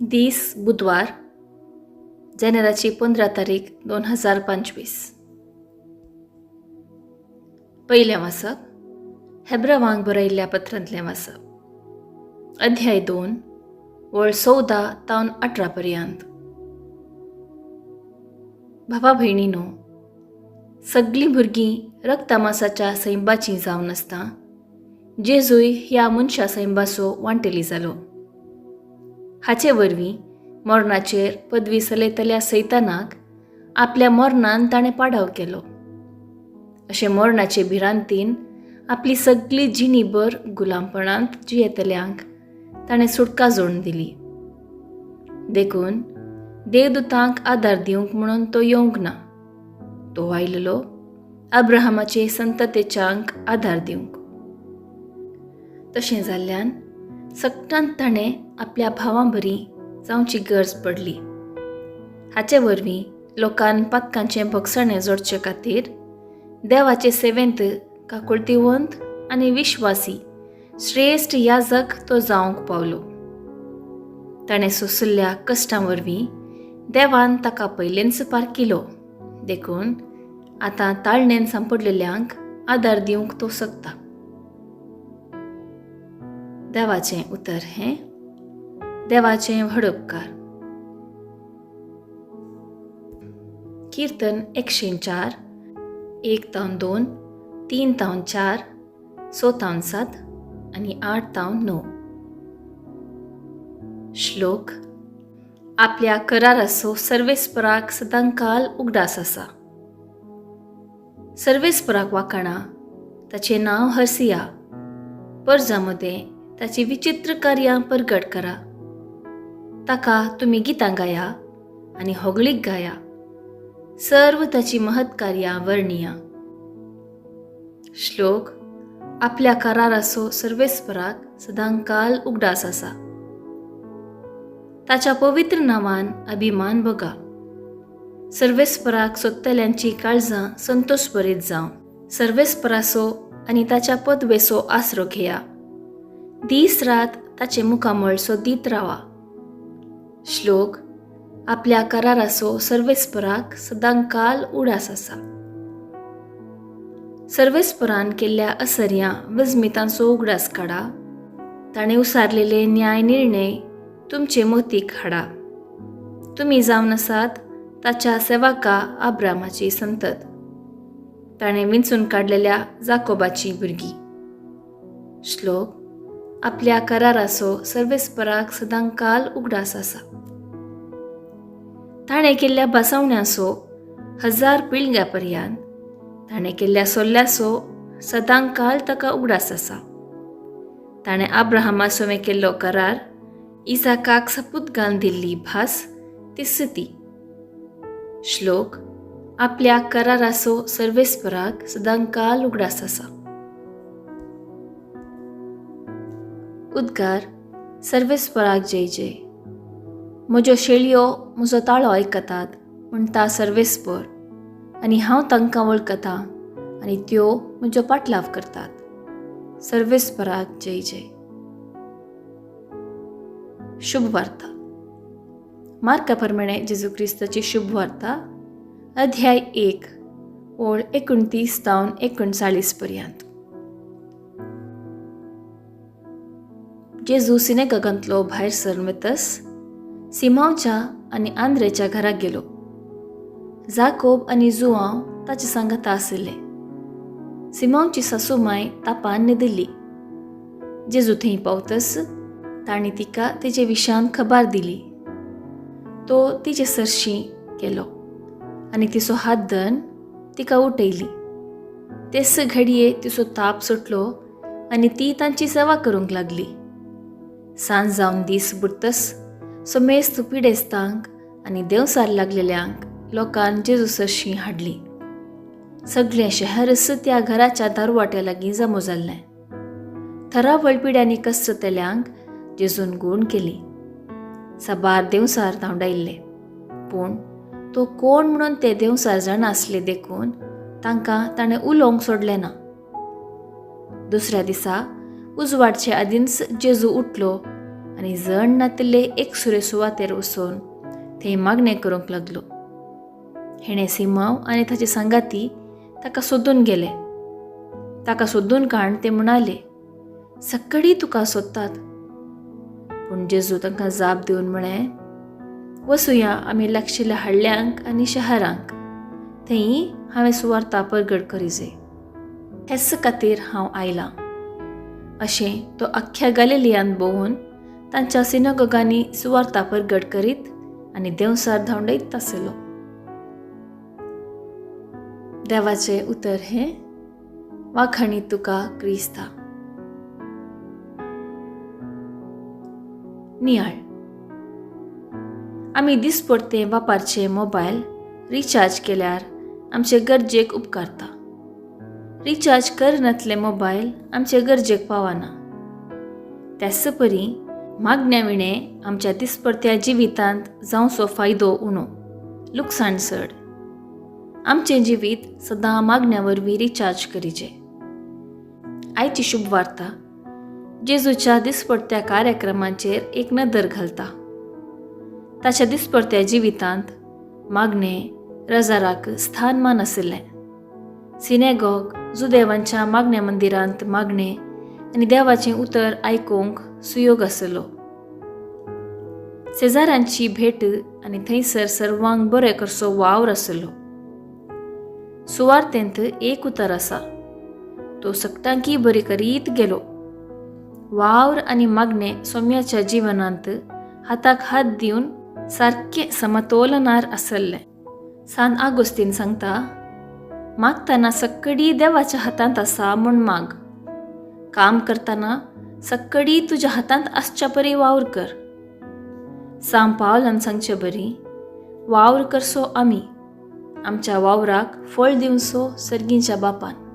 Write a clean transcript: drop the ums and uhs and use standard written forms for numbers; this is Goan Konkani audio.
दीस बुधवार, जानेराची 15 तारीख 2025. पयलें वाचप हेब्रावांक बरयल्ल्या पत्रांतलें वाचप, अध्याय 2, वळ 14 तावन 18 पर्यंत. भावा भयणीनो, सगळीं भुरगीं रक्तमासाच्या सैंबाचीं जावन आसता जेजूय ह्या मनशा सैंबाचो वांटेली जालो. हाचे वरवीं मरणाचेर पदवी चलयतल्या सैतानाक आपल्या मरणान ताणें पाडाव केलो. अशें मरणाचे भिरांतीन आपली सगळी जिणीभर गुलामपणांत जियेतल्यांक ताणें सुटका जोडून दिली. देखून देवदूतांक आदार दिवंक म्हणून तो येवंक ना, तो आयलेलो अब्राहमाचे संततेच्यांक आदार दिवंक. तशें जाल्ल्यान सगटांत ताणें आपल्या भावां बरी जावची गरज पडली. हाचे वरवीं लोकान पातकांचें भोगसणें जोडचे खातीर देवाचे सेवेंत काकुळतीवंत आनी विश्वासी श्रेश्ठ याजक तो जावंक पावलो. ताणें सोंशिल्ल्या कश्टां वरवीं देवान ताका पयलेंच पारखिलो, देखून आतां ताळणेन सांपडलेल्यांक आदार दिवंक तो शकता. देवाचें उतर हें देवाचें व्हड उपकार. किर्तन 104, 1 तावन 2, 3 तावन 4, 6 तावन 7 आनी 8 तावन 9. श्लोक आपल्या कराराचो सर्वेस्पराक सदांकाल उगडास आसा. सर्वेस्पराक वाखाणा, ताचें नांव हरसिया, परजा मदें ताची विचित्र कार्यां परगट करा. ताका तुमी गितां गाया आनी होगळीक गाया, सर्व ताची महत् कार्यां वर्णिया. श्लोक आपल्या कराराचो सर्वेस्पराक सदांकाल उगडास आसा. ताच्या पवित्र नांवान अभिमान बगा. सर्वेस्पराक सोदतल्यांची काळजां संतोश भरीत जावं. सर्वेस्पराचो आनी ताच्या पदवेचो आसरो घेया, दीस रात ताचें मुखामळ सोदीत रावा. श्लोक आपल्या कराराचो सर्वेस्पराक सदांकाल उडास आसा. सर्वेस्परान केल्ल्या असर्यां वजमितांचो उगडास काडा, ताणें उसारलेले न्याय निर्णय तुमचे मोतीक हाडा. तुमी जावन आसात ताच्या सेवाका आब्रामाची संतत, ताणें विंचून काडलेल्या जाकोबाची भुरगीं. श्लोक आपल्या कराराचो सर्वेस्पराक सदांकाल उगडास आसा. ताणें केल्ल्या बसावण्याचो 1000 पिळग्या पर्यंत, ताणें केल्ल्या सोल्ल्याचो सदांकाल ताका उगडास आसा. ताणें अब्राहमा सवें केल्लो करार, इसाकाक सपूत घालून दिल्ली भास तिसती. श्लोक आपल्या कराराचो सर्वेस्पराक सदांकाल उगडास आसा. उद्गार सर्वेस्पराक जय जय. म्हज्यो शेळयो म्हजो ताळो आयकतात म्हणटा सर्वेस्पर, आनी हांव तांकां वळखतां आनी त्यो म्हजो पाटलाव करतात. सर्वेस्पराक जय जय. शुभ वार्ता मार्का प्रमाणे जेजू क्रिस्ताची शुभ वार्ता, अध्याय 1, ओळ 29 तावन 39 पर्यंत. जेजू सिनेगागांतलो भायर सरून वतस सिमांवच्या आनी आंद्रेच्या घरा गेलो. जाकोब आनी जुआंव ताचे सांगाता आशिल्ले. सिमांवची सासूमाय तापान न्हिदिल्ली. जेजू थंय पावतस तांणी तिका तेजे विशान खबर दिली. तो तिचे सरशी गेलो आनी तिचो हात धरून तिका उठयली. तेच घडये तिचो ताप सुटलो आनी ती तांची सेवा करूंक लागली. सांज जावन दीस बुडतस समेस्त पिडेस्तांक आनी देंवसार लागलेल्यांक लोकान जेजू सरशीं हाडली. सगळें शहरच त्या घराच्या दारवाट्या लागीं जमो जाल्लें. थरावळ पिड्यांनी कसतल्यांक जेजून गूण केली. साबार देंवसार धांवडायल्ले, पूण तो कोण म्हणून ते देंवसार जाणा आसले, देखून तांकां ताणें उलोवंक सोडलें ना. दुसऱ्या दिसा उजवाडचे आदींच जेजू उठलो आनी जण नातिल्ले एकसुरे सुवातेर वचून थंय मागणें करूंक लागलो. हेणें सिमांव आनी ताचे सांगाती ताका सोदून गेले. ताका सोदून काडून ते म्हणाले, सक्कडी तुका सोदतात. पूण जेजू तांकां जाप दिवन म्हळें, वसुया आमी लागशिल्ल्या हडल्यांक आनी शहरांक, थंय हांवें सुवार्ता परगट करिजे, हेच खातीर हांव आयलां. अशें तो अख्ख्या गालिलियांत भोंवून तांच्या सिनागोगांनी सुवार्ता परगट करीत आनी देंवसार धांवडयत आसलो. देवाचें उतर हें. वाखाणी तुका क्रिस्ता. नियाळ. आमी दिसपडते वापरचे मोबायल रिचार्ज केल्यार आमचे गरजेक उपकारता. रिचार्ज करनातले मोबायल आमचे गरजेक पावना. त्याच परी मागण्या विणें आमच्या दिसपडत्या जिवितांत जावचो फायदो उणो, लुकसाण चड. आमचें जिवीत सदां मागण्या वरवीं रिचार्ज करीचें. आयची शुभ वार्ता जेजूच्या दिसपडत्या कार्यक्रमाचेर एक नदर घालता. ताच्या दिसपडत्या जिवितांत मागणें रजाराक स्थानमान आशिल्लें. सिनेगॉग जुदेवांच्या मागण्या मंदिरांत मागणें आनी देवाचें उतर आयकूंक सुयोग आसलो. शेजाऱ्यांची भेट आनी थंयसर सर्वांक बरें करचो वावर आसलो. सुवार्तेंत एक उतर आसा, तो सगटांकी बरी करीत गेलो. वावर आनी मागणें सोम्याच्या जिवनांत हाताक हात दिवन सारकें समतोलनार आसल्लें. सान आगोस्तीन सांगता, मागतना सक्कडी देवाच्या हातांत आसा म्हूण माग. काम करतना सक्कडी तुज्या हातांत आसच्या परी वावर कर. सांव पावलान सांगचे बरी, वावर करसो आमी, आमच्या वावराक फळ दिवसो सर्गींच्या बापान.